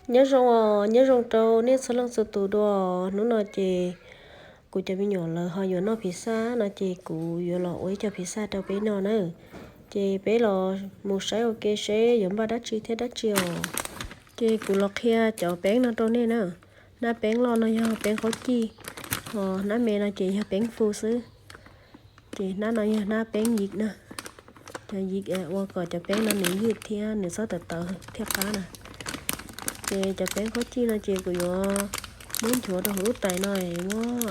Nyob zoo os, nyob zoo rau nej txhua leej txhua tus dua. Hnub no ces kuv cov me nyuam lawv ho yuav noj phiv xaj no ces kuv yuav los ua ib co phiv xaj rau peb noj na. Ces peb los mus saib ua ke seb yuav npaj dab tsi thiab dab tsi os. Ces kuv los qhia cov peeb no rau nej na. Hnab peeb loj no yog peeb qhaub cij, ho hnab me no ces yog peeb fu xwb. Ces hnab no yog hnab peeb yim na. Cov yim ua kom cov peeb no nws ywj thiab nws txhob tawv tawv thiaj qab na. Ces cov peeb qhaub cij no ces kuv yuav muab nchuav rau hauv lub tais no, muab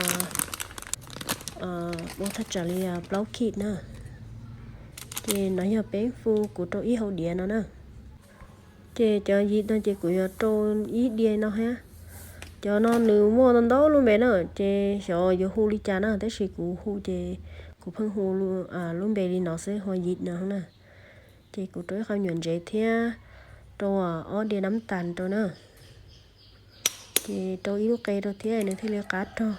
ua thaj tsam li plaub khij na. Ces no yog peeb fu, kuv rau ib hau diav no na. Ces cov yim no ces kuv yuav rau ib diav no thiab. Cov no nws muaj ntau ntau lub npe na, ces xyov yuav hu li cas na, tab sis kuv hu ces kuv pheej hu lub npe li no xwb, hu yim no na. Ces kuv rau ib qho nyuam ntsev thiab rau ob diav nab tas rau na. Ces rau ib lub qe rau thiab nws thiaj li qab rog.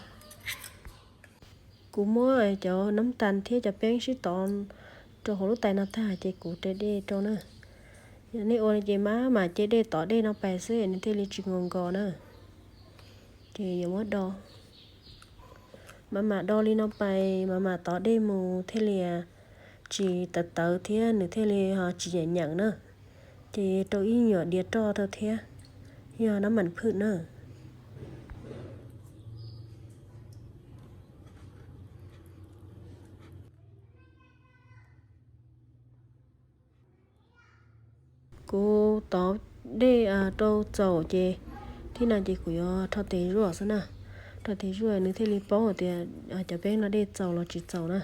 Kuv muab cov nab tas thiab cov peeb sib tov rau hauv lub tais no tag ces kuv rau dej rau na. Yog nej ua li ces maj mam ce dej tov dej no pais xwb nws thiaj li tsis nkos nkos na. Ces yuav muab do, maj mam do li no pais, maj mam tov dej mus thiaj li tsis tawv tawv thiab nws thiaj li ho tsis nyeem nyeem na. Ces rau ib nyuam diav roj rau thiab, yog nab mam phwj na. Kuv tov dej rau txaus ces thib no ces kuv yuav rho tes zuaj xwb na. Rho tes zuaj nws thiaj li paub hais tias cov peeb no dej txaus los tsis txaus na.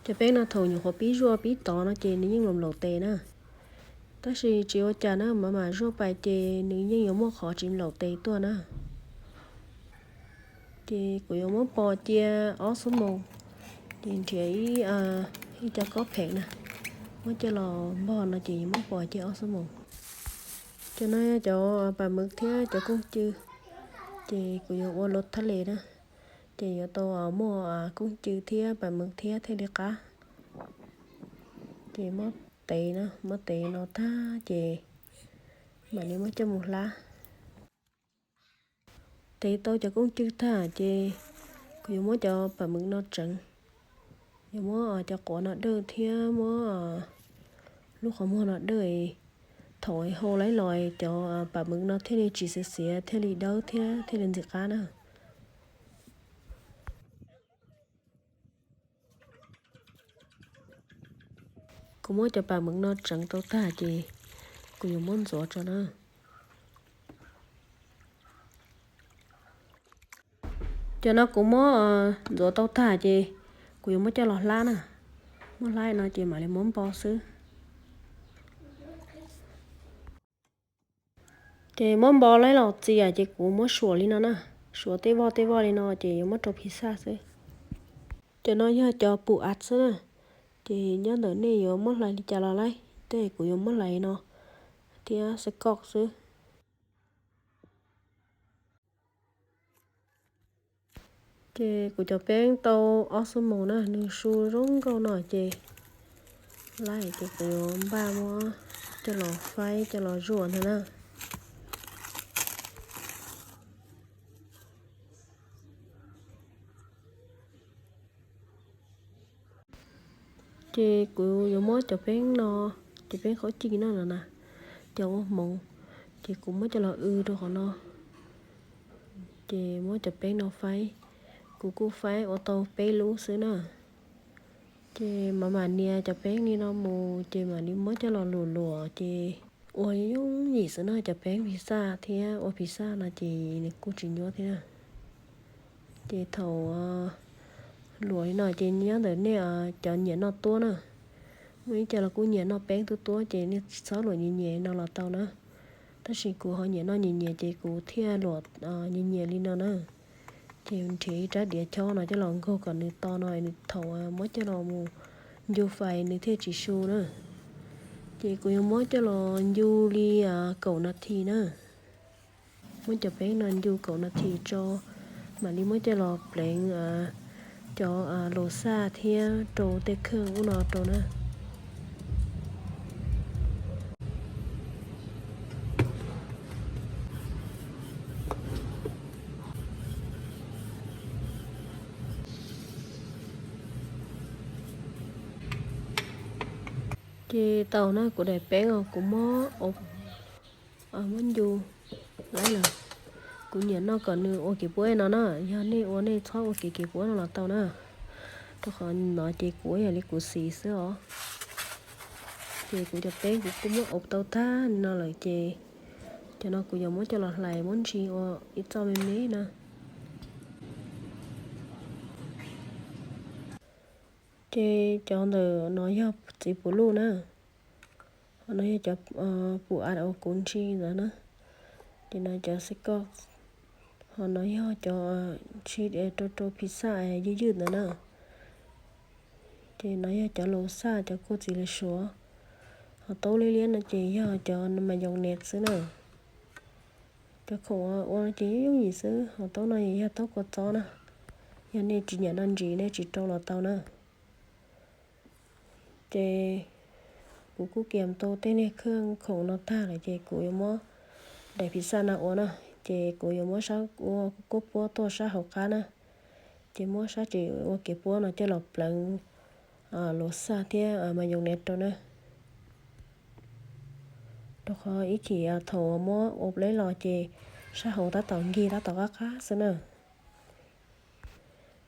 Cov peeb no thaum nyuam qhuav pib zuaj pib tov no ces nws yeej nplaum nplaum tes na. Tab sis tsis ua cas na, maj mam zuaj pais ces nws yeej yuav muaj qhov tsis nplaum tes tuaj na. Ces kuv yuav muab pos cia ob xuab moos, ces nrhiav ib, ib co kob pheem na, muab coj los npog no ces yuav muab pos cia ob xuab moos. Cov no yog cov pam mws thiab cov kooj cw, ces kuv yuav ua luv thaj les na, ces yuav tau muaj kooj cw thiab pam mws thiab thiaj li qab. Ces muab tev na, muab tev no tag ces mam li muab coj mus hlab. Tev tau cov kooj cw tag ces kuv yuav muab cov pam mws no tseev, yuav muab cov quav no dawj thiab muab lub qhov muag no dawj. Thaum hau laib los cov pam mws no thiaj li tsis xiav xiav thiaj li dawb thiab thiaj li ntxim qab na. Kuv muab cov pam mws no tseev tau tag ces kuv yuav muab ntxuav tso na. Cov no kuv muab ntxuav tau tag ces kuv yuav muab coj los hlab na. Muab hlab no ces mam li muab npo xwb. Ces muab npo laib los txias ces kuv muab suam li no na. Suam tej voj tej voj li no ces yuav muab rau phiv xaj xwb. Cov no yog cov pum av xwb na. Ces nyob ntawm nej yuav muab hlais li cas los laib, tej kuv yuav muab hlais no thiab xav koj xwb. Ces kuv cov peeb tau ob xuab moos na, nws su zoo nkauj no ces laib ces kuv yuav npaj muab coj los faib coj los zuaj ntag na. Ces kuv yuav muab cov peeb no, cov peeb qhaub cij no na, cov ua hmoov, ces kuv muab coj los w rau qhov no. Ces muab cov peeb no faib, kuv kuj faib ua tau peb lub xwb na. Ces mam mam nias cov peeb li no mus ces mam li muab coj los luam luam ces ua yooj yim xwb na. Cov peeb phiv xaj thiab ua phiv xaj no ces nws kuj tsis nyuab thiab na. Ces thaum luam li no ces nyob ntawm nej cov nyiam noj tuab na, muaj ib co los kuj nyiam noj peeb tuab tuab ces nej txhob luam nyias nyias no los tau na. Tab sis kuv ho nyiam noj nyias nyias ces kuv thiaj luam nyias nyias li no na. Ces nrhiav ib rab diav chob no coj los nkaug kom nws to no, nws thaum muab coj los mus ncu fais nws thiaj tsis su na. Ces kuv yuav muab coj los ncu li kaum nas this na. Muab cov peeb no ncu kaum nas this tso, mam li muab coj los pleev cov los xaj thiab rau tej kheej ub no rau na. Ces tau na, kuv daim peeb os kuv muab, muab ncu lawm. Kuv nyiam noj kom nws ua kev puab no na, yog nej ua nej txhob ua kev kev puab no los tau na, rau qhov no ces kuv yog li kuv xis xwb os. Ces kuv cov peeb kuv kuj muab ua tau tag no lawm ces cov no kuv yuav muab coj los hlais muab ntsis ua ib txoj me me na. Ces cov ntawm no yog txiv pum luj na, ho no yog cov pum av uas kuv ntsis ntawd na, ces no cov xib koj, ho no yog cov ntsis rau rau phis xaj ywj ywj ntawd na, ces no yog cov laus xaj cov kua txiv lws suav, ho taub liab liab no ces yog cov mas yoos nev xwb na. Cov khoom ua ces yooj yooj yim xwb, ho taub no yog taub kua txob na, yog nej tsis nyiam noj ntsis nej tsis rau los tau na. Ces kuv kuj kiam tau tej niag khaj khoom no tag lawm ces kuv yuav muab daim phis xaj no ua na, ces kuv yuav muab sab ua kuab puab tuaj sab hauv qab na, ces muab sab tes ua kev puab no coj los pleev laus xaj thiab mas yoos nev rau na. Rau qhov ib chim thaum muab ua pleb los ces sab hauv tab tom nkig tab tom qab qab xwb na.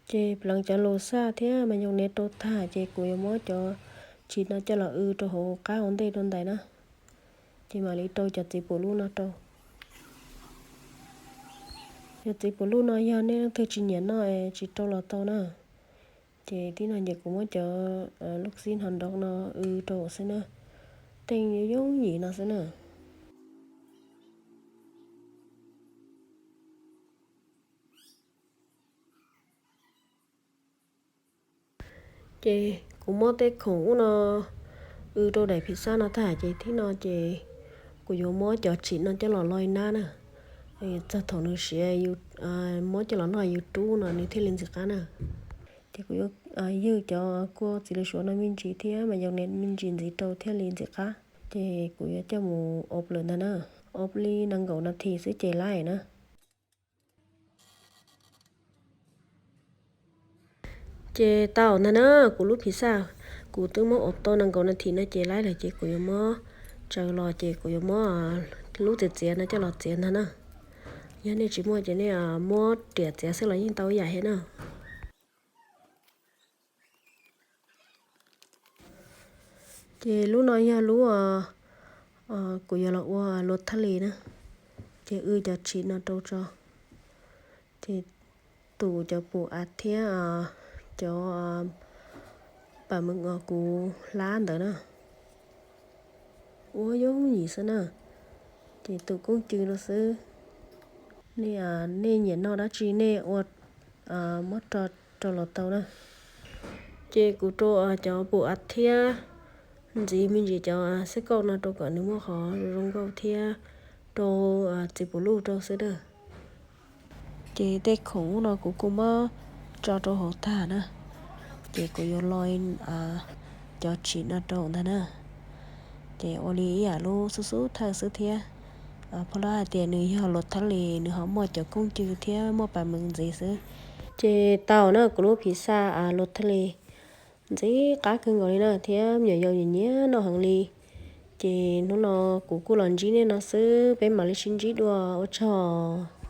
Ces pleev cov laus xaj thiab mas yoos nev rau tag ces kuv yuav muab cov tshis no coj los w rau hauv qab hauv ntej rau ntais na, ces mam li rau cov txiv pum luj no rau. Cov txiv pum luj no yog nej leej twg tsis nyiam noj tsis rau los tau na. Ces tib no ces kuv muab cov lub xib hno nrov no w rau xwb na, teej yooj yim no xwb na. Ces kuv muab tej khoom ub no w rau daim phis xaj no tag ces tib no ces kuv yuav muab cov tshis no coj los loj nab na, txog thaum nws siav muab coj los noj yus rub no nws thiaj li ntxim qab na. Ces kuv yuav ywg cov kua txiv lws suav no me ntsis thiab mas yoos nev me ntsis ntxiv rau thiaj li ntxim qab. Ces kuv yuav coj mus ua lawm ntag na, ua li nees nkaum nas this xwb ces laib na. Ces tau ntag na, kuv lub phis xaj kuv twb muab ua tau nees nkaum nas this no ces laib lawm ces kuv yuav muab tsaws los ces kuv yuav muab lub txiav txiav no coj los txiav ntag na. Yog nej tsis muaj ces nej muab riam txiav xwb los yeej tau ib yam thiab na. Ces lub no yog lub kuv yuav los ua luas thaj lis na. Ces w cov tshis no rau tso, ces tus cov pum av thiab cov pam mees uas kuv hlab ntawd na, ua yooj yim xwb na. Ces tus koob cw no xwb, nej nyiam noj dab tsi nej ua muab rau los tau na. Ces kuv rau cov pum av thiab ntxiv me ntsis cov xab kauj no rau kom nws muaj qhov zoo nkauj thiab rau txiv pum luj rau xwb na. Ces tej khoom ub no kuv kuj muab tso rau hauv tag na. Ces kuv yuav lo cov tshis no rau ntag na. Ces ua li ib yam lub xub xub thawj xwb thiab. Phoj lab hais tias nws yog luas thab lis, nws ho muaj cov koob cw thiab muaj pam mees ntxiv xwb. Ces tau na, kuv lub phis xaj luas thab lis ntxim qab kawg nkaus li na thiab me nyuam yaus nyiam nyiam noj heev li. Ces hnub no kuv kuj los ntsib nej no xwb, peb mam li sib ntsib dua, ua tsaug.